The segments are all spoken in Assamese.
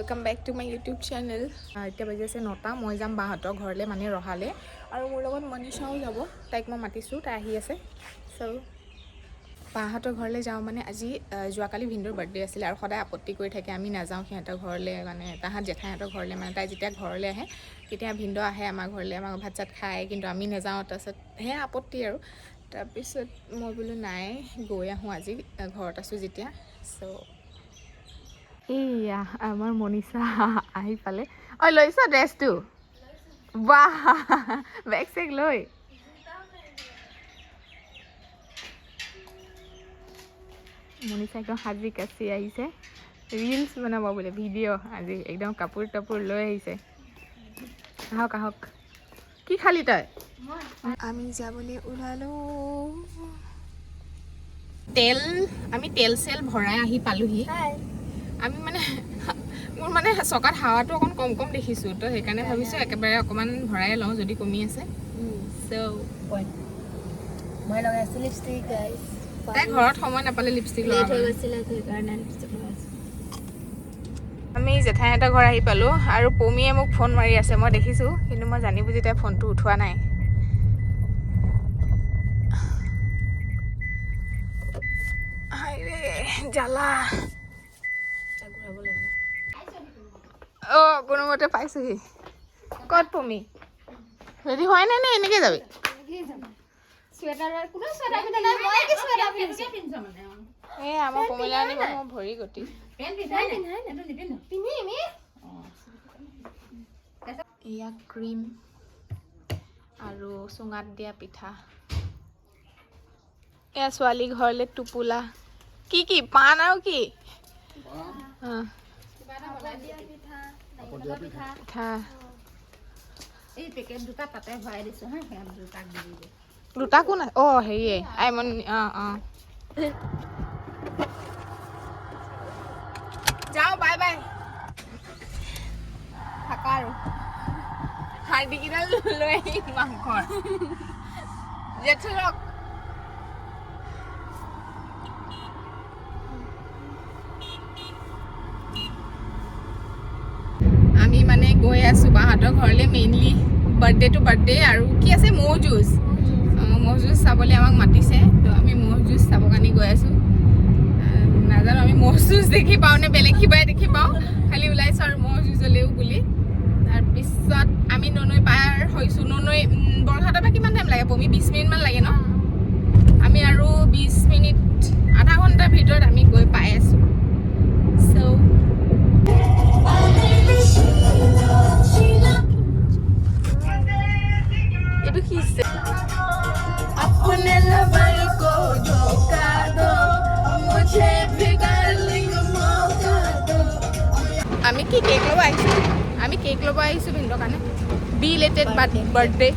Welcome back to my YouTube channel. এতিয়া বাজি আছে 9টা। মই যাম বাহঁতৰ ঘৰলৈ, মানে ৰহালৈ, আৰু মোৰ লগত মনীষাও যাব। তাইক মই মাতিছোঁ, তাই আহি আছে। চ' বাহঁতৰ ঘৰলৈ যাওঁ। মানে আজি যোৱাকালি ভিনদেউৰ বাৰ্থডে আছিলে আৰু সদায় আপত্তি কৰি থাকে, আমি নাযাওঁ সিহঁতৰ ঘৰলৈ, মানে তাহাঁত জেঠাইহঁতৰ ঘৰলৈ। মানে তাই যেতিয়া ঘৰলৈ আহে, তেতিয়া ভিনদেউ আহে আমাৰ ঘৰলৈ, আমাৰ ভাত চাত খায়, কিন্তু আমি নাযাওঁ। তাৰপিছত সেয়া আপত্তি আৰু তাৰপিছত মই বোলো নাই, গৈ আহোঁ আজি, ঘৰত আছোঁ যেতিয়া। চ' এইয়া আমাৰ মনীষা আহি পালে। ঐ, লৈছ ড্ৰেছটো? বাহ, বেগ চেগ লৈ। মনীষা একদম সাজি কাচি আহিছে। ৰিলচ বনাব বোলে, ভিডিঅ' আজি। একদম কাপোৰ তাপোৰ লৈ আহিছে। আহক আহক। কি খালি তই? আমি যাবলৈ ওলালো। তেল, আমি তেল চেল ভৰাই আহি পালোহি। আমি মানে মোৰ মানে চকাত হাৱাটো অকণ কম কম দেখিছোঁ, তো সেইকাৰণে ভাবিছোঁ একেবাৰে অকণমান ভৰাই লওঁ, যদি কমি আছে। চ' মই লগাইছোঁ লিপষ্টিক, গাইজ। তাই ঘৰত সময় নাপালে লিপষ্টিক লেট হৈ লগাবলৈ। গৈছিলে, সেইকাৰণে লিপষ্টিক লগাইছোঁ। আমি জেঠাইহঁতৰ ঘৰ আহি পালোঁ আৰু পমীয়ে মোক ফোন মাৰি আছে, মই দেখিছোঁ, কিন্তু মই জানি বুজি তাই ফোনটো উঠোৱা নাই। হায়ৰে জ্বালা। ঘূৰাব লাগিব। অঁ, কোনোমতে পাইছোহি। ক'ত পমি? ৰেডি হোৱাই নাই নে এনেকৈ যাবি? চুৱেটাৰ, কোনো চুৱেটাৰ পিন্ধা নাই। মই কি চুৱেটাৰ পিন্ধিছোঁ? এই আমাৰ পমিলা আনিব মোৰ ভৰি গতি। পিন্ধিম। এয়া ক্ৰীম আৰু চুঙাত দিয়া পিঠা। এয়া ছোৱালী ঘৰলৈ টোপোলা। কি কি? পাণ আৰু কি? পিঠা। এই পেকেট দুটা তাতে ভৰাই দিছোঁ হা, সিহঁত দুটাক দি দিবি। দুটা কোন? অঁ, হেৰিয়ে আইমন। অঁ অঁ যাওঁ, বাই বাই। থাকা আৰু হাৰ্ডিকেইডাল লৈ আহিম মাংসৰ। জেঠু ৰক। আমি মানে গৈ আছোঁ বাহঁতৰ ঘৰলৈ, মেইনলি বাৰ্থডেটো বাৰ্থডে আৰু কি আছে, ম'হ যুঁজ। অঁ, ম'হ যুঁজ চাবলৈ আমাক মাতিছে, তো আমি ম'হ যুঁজ চাবৰ কাৰণে গৈ আছোঁ। নাজানো আমি ম'হ যুঁজ দেখি পাওঁ নে বেলেগ কিবাই দেখি পাওঁ, খালি ওলাইছোঁ আৰু ম'হ যুঁজলৈও বুলি। তাৰপিছত আমি ননৈ পাৰ হৈছোঁ। ননৈ বৰঘাটৰ পৰা কিমান টাইম লাগে পমি? 20 মিনিটমান লাগে ন? আমি আৰু 20 মিনিট, আধা ঘণ্টাৰ ভিতৰত আমি গৈ পাই আছোঁ। চ' এইটো কি? अपने लवर को धोखा दो, मुझे भी डार्लिंग मौका दो। আমি কি কেক ল'ব আহিছোঁ? আমি কেক ল'ব আহিছোঁ ভিনদেউৰ কাৰণে, বিলেটেড বাৰ্থডে।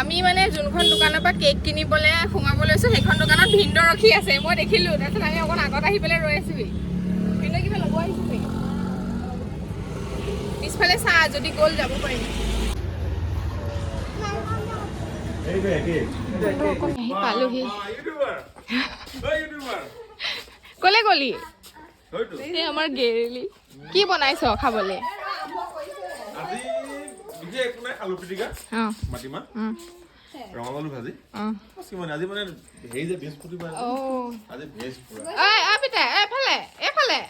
আমি মানে যোনখন দোকানৰ পৰা কেক কিনিবলৈ সোমাব লৈছোঁ, সেইখন দোকানত ভিনদেউ ৰখি আছে, মই দেখিলোঁ। তাৰপিছত আমি অকণ আগত আহি পেলাই ৰৈ আছোহি। ভিনদেউ কিবা ল'ব আহিছে চাগে। পিছফালে চা, যদি গ'ল যাব পাৰিম। আহি পালোহি। ক'লে গ'লি? এই আমাৰ গেৰেলি। কি বনাইছ খাবলৈ? আজি বিশেষ একো নাই, আলু পিটিকা, মাটিমাহ, ৰঙালাও আলু ভাজি। বাছ, কিমান আজি মানে হেৰি যে বৃহস্পতিবাৰ যে, আজি ভেজ পুৰা। ঐ ঐ পিতাই, এইফালে এইফালে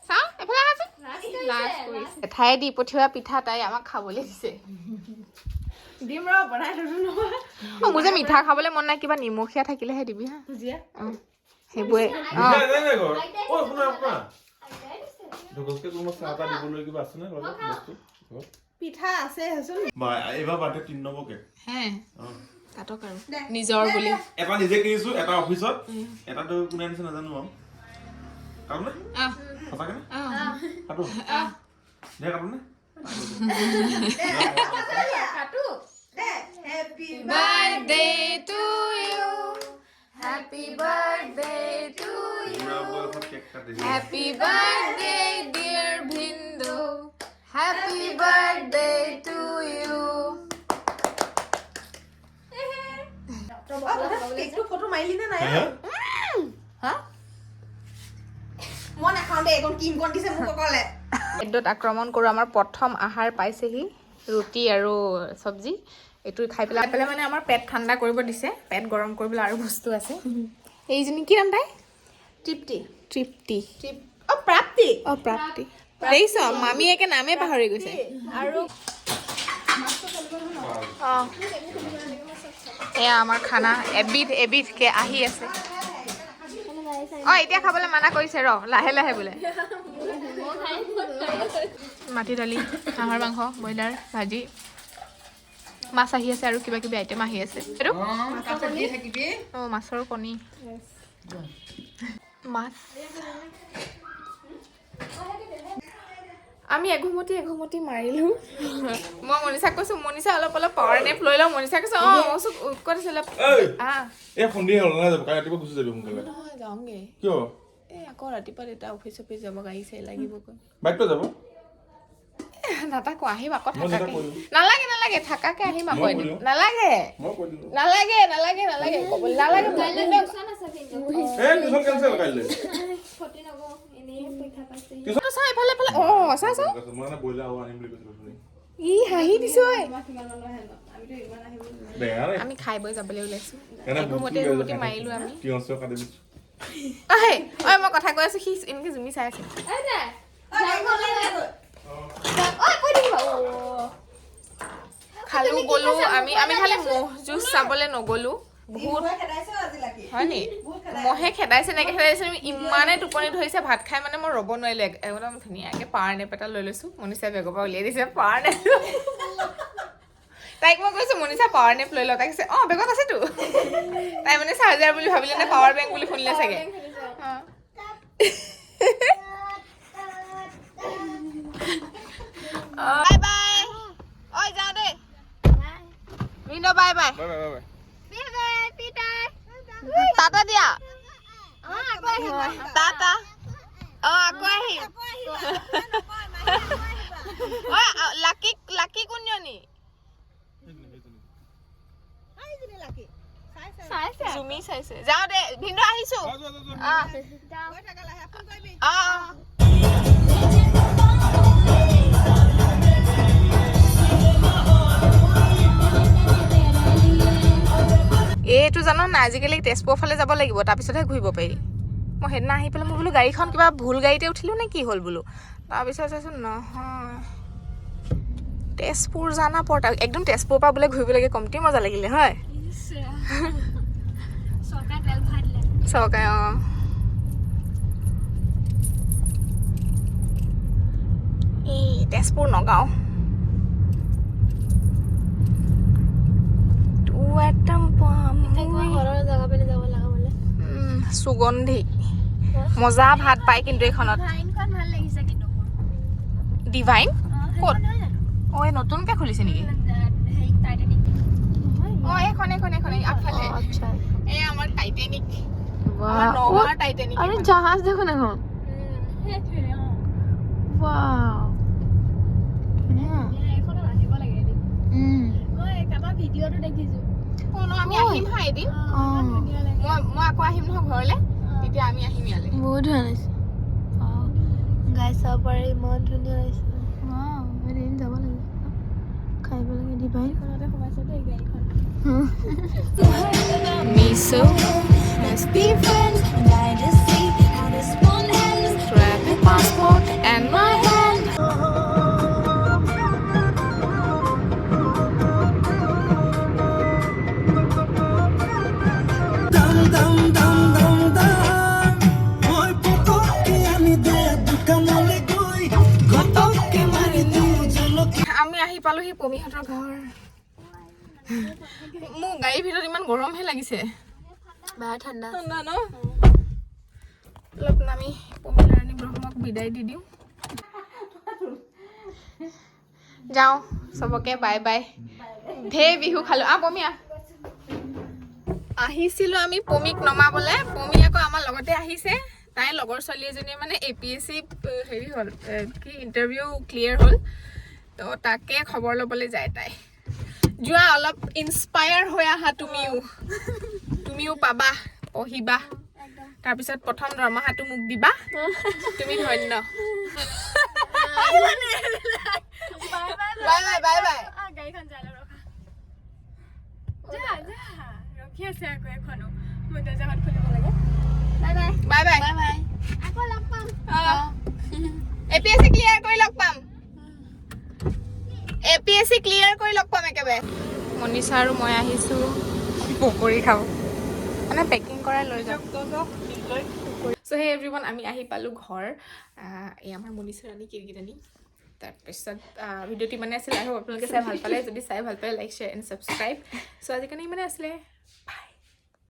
চাওঁ, এইফালে আহাচোন। লাজ কৰিছে। জেঠাই দি পঠিওৱা পিঠা তাই আমাক খাবলৈ দিছে। দিম ৰ, বনাই থৈছো নহয়। অ, মোৰ যে মিঠা খাবলৈ মন নাই, কিবা নিমখীয়া থাকিলেহে দিবি হা। ভুজিয়া। অ, সেইবোৰে অ। মিঠাই নাই নাই ঘৰত। ঐ শুনা শুনা, ঢকচকে কোনোবা চাহ তাহ দিবলৈ কিবা আছেনে লগত বস্তু ঘৰত? পিঠা আছে হেচোন। বা, এইবাৰ বাৰ্থডে 3 নম্বৰ কেক। হে? অ। কাটক আৰু নিজৰ বুলি। এটা নিজে কিনিছো, এটা অফিচত, এটাতো কোনে আনিছে নাজানো আৰু। কাটো নে? আহ। সঁচাকে নে? আহ। কাটো দে, কাটো নে? Happy birthday to you. Happy birthday to you. বুঢ়া বয়সত কেক কাটিছে। Happy birthday, dear Bhindu. Happy birthday to you. কেকটো ফটো মাৰিলি নে নাই? হে? হা? মই নাখাওঁ দেই। এইকণ কিম কণ দিছে মোক অকলে। খাদ্যত আক্ৰমণ কৰোঁ। আমাৰ প্ৰথম আহাৰ পাইছেহি, ৰুটি আৰু চব্জি। এইটো খাই পেলাই পেলাই মানে আমাৰ পেট ঠাণ্ডা কৰিব দিছে। পেট গৰম কৰিবলৈ আৰু বস্তু আছে। এইজনী কি নাম তাই? তৃপ্তি। তৃপ্তি। অ, প্ৰাপ্তি। অ, প্ৰাপ্তি। দেখিছ, মামীয়েকে নামেই পাহৰি গৈছে। আৰু অঁ, এয়া আমাৰ খানা এবিধ এবিধকে আহি আছে। অঁ, এতিয়া খাবলৈ মানা কৰিছে, ৰ লাহে লাহে বোলে। মাটি দালি, হাঁহৰ মাংস, ব্ৰইলাৰ, ভাজি, মাছ আহি আছে আৰু কিবা কিবি আইটেম আহি আছে। এইটো অঁ, মাছৰ কণী, মাছ। আমি এঘুমতি এঘুমতি মাৰিলোঁ। মই মনীষাক কৈছোঁ, মনীষা, অলপ অলপ পাৱাৰ নেপ লৈ লওঁ। মনীষা কৈছে, অঁ। মই কৈছোঁ, ক'ত আছিলে? ঐ! আহ। এই সন্ধিয়া হ'ল, নাযাব। কালি ৰাতিপুৱা গুচি যাবি সোনকালে। নহয়, যাওঁগৈ। কিয়? এই আকৌ ৰাতিপুৱা দেউতা অফিচ অফিচ যাব, গাড়ী চাড়ী লাগিবগৈ। বাইকটো যাব। নাথাকো, আহিম আকৌ। মই থাকাকে দেউতাক কৈ দিম। নালাগে, নালাগে, থাকাকে আহিম আকৌ মই এদিন। কৈ দিওঁ। নালাগে। মই কৈ দিলোঁ। নালাগে, নালাগে, নালাগে, ক'বলৈ নালাগে। এই টিউচন কেঞ্চেল কাইলৈ। চা, ইফালে ইফালে, অঁ, চা চা। মই মানে ব্ৰইলাৰ আৰু আনিম বুলি কৈছিলো অথনি। ই হাঁহি দিছ ঐ। বেয়া ৰে। আমি খাই বৈ যাবলৈ ওলাইছো। এনে এঘুমতি এঘুমতি মাৰিলো আমি। তিয়ঁহ চিয়ঁহ কাটি দিছো। আহে ঐ, মই কথা কৈ আছো, সি এনেকে জুমি চাই আছে। খালো, গলো আমি। আমি খালি ম'হ যুঁজ চাবলৈ নগলো। বহুত হয় নি, মহে খেদাইছে নেকি? খেদাইছে। ইমানে টোপনি ধৰিছে ভাত খাই, মানে মই ৰ'ব নোৱাৰিলো। একদম ধুনীয়াকে পাৱাৰ নেপ এটা লৈ লৈছো। মনীষাই বেগৰ পৰা উলিয়াই দিছে পাৱাৰ নেপ। তাইক মই কৈছো, মনীষা, পাৱাৰ নেপ লৈ লওঁ। তাই কৈছে, অঁ, বেগত আছেতো। তাই মানে চাৰ্জাৰ বুলি ভাবিলে নে পাৱাৰ বেংক বুলি শুনিলে চাগে। অঁ। বাই বাই ঐ, যাওঁ দেই ভিনদেউ, bye bye. Bye bye, bye bye. Tata দিয়া, টাটা। অ, আকৌ আহিম। ঐ, লাকি, লাকি কোনজনী? জুমি চাইছে। যাওঁ দে ভিনদেউ, আহিছো। অ অ অ। এইটো জান নাই, আজিকালি তেজপুৰৰ ফালে যাব লাগিব, তাৰপিছতহে ঘূৰিব পাৰি। মই সেইদিনা আহি পেলাই মই বোলো গাড়ীখন কিবা ভুল গাড়ীতে উঠিলোঁ নে কি হ'ল বোলো। তাৰপিছত চাইছোঁ, নহয়, তেজপুৰ জানা পৰতা। একদম তেজপুৰৰ পৰা বোলে ঘূৰিব লাগে, কমটি মজা লাগিলে হয়। চৰকাৰে, অঁ। এই তেজপুৰ নগাঁও টু একদম। সুগন্ধি মজা ভাত পায় কিন্তু এইখনত। ডিভাইন ক'ত? অঁ, এই নতুনকে খুলিছে নেকি? অঁ, এইখন এইখন এইখন, এই আগফালে। এই আমাৰ টাইটেনিক, আমাৰ নগাঁৱৰ টাইটেনিক। আরে, জাহাজ দেখো না এখন। ওয়াও। অঁ ন, আমি আহিম হা এদিন। মই আকৌ আহিম নহয় ঘৰলে, তেতিয়া আমি আহিম ইয়ালে। বহুত ধুনীয়া লাগিছে। গাই চাব পাৰে, ইমান ধুনীয়া লাগিছে। এদিন যাব লাগে, খাই লাগে divine. Me so let's be friends and I just see how this one ends. Grab your passport and my hand. দাম দাম দাম দাম দাম, মই পটককে আনি দে, দোকানলৈ গৈ ঘটককে মাৰি দিওঁ জলকীয়া। আমি আহি পালোহি পমীহঁতৰ ঘৰ। মোৰ গাড়ীৰ ভিতৰত ইমান গৰমহে লাগিছে। বেয়া ঠাণ্ডা। ঠাণ্ডা ন অলপ? নামি পমীলা ৰাণী ব্ৰহ্মক বিদায় দি দিওঁ। যাওঁ, চবকে বাই বাই। ঢেৰ বিহু খালোঁ। আহ পমী, আহ। আহিছিলোঁ আমি পমীক নমাবলৈ, পমী আকৌ আমাৰ লগতে আহিছে। তাইৰ লগৰ ছোৱালী এজনীয়ে মানে এপিএছচি হেৰি হ'ল, কি, ইণ্টাৰভিউ ক্লিয়াৰ হ'ল, তো তাকে খবৰ ল'বলৈ যায় তাই। যোৱা, অলপ ইনস্পায়াৰ হৈ আহা তুমিও। তুমিও পাবা, পঢ়িবা, তাৰপিছত প্ৰথম দৰমহাটো মোক দিবা, তুমি ধন্য। Bye bye, bye bye. গাড়ীখন যাই লওক, ৰখা। যা যা, ৰখি আছে আকৌ এখনো। মই দৰ্জাখন খুলিব লাগে। Bye bye. Bye bye. Bye bye, আকৌ লগ পাম। এপিএছচি ক্লিয়াৰ কৰি লগ পাম। এপিএছচি ক্লিয়াৰ কৰি লগ পাম একেবাৰে। মনীষা আৰু মই আহিছোঁ পকৰি খাব, মানে পেকিং কৰাই লৈ যাম। চ' সেই এভৰিৱান, আমি আহি পালোঁ ঘৰ। এই আমাৰ মনীষা ৰাণী কিৰকিৰাণী। তাৰপিছত ভিডিঅ'টো ইমানে আছিলে আৰু আপোনালোকে চাই ভাল পালে। যদি চাই ভাল পালে, like, share and subscribe. So আজিৰ কাৰণে ইমানে আছিলে, বাই।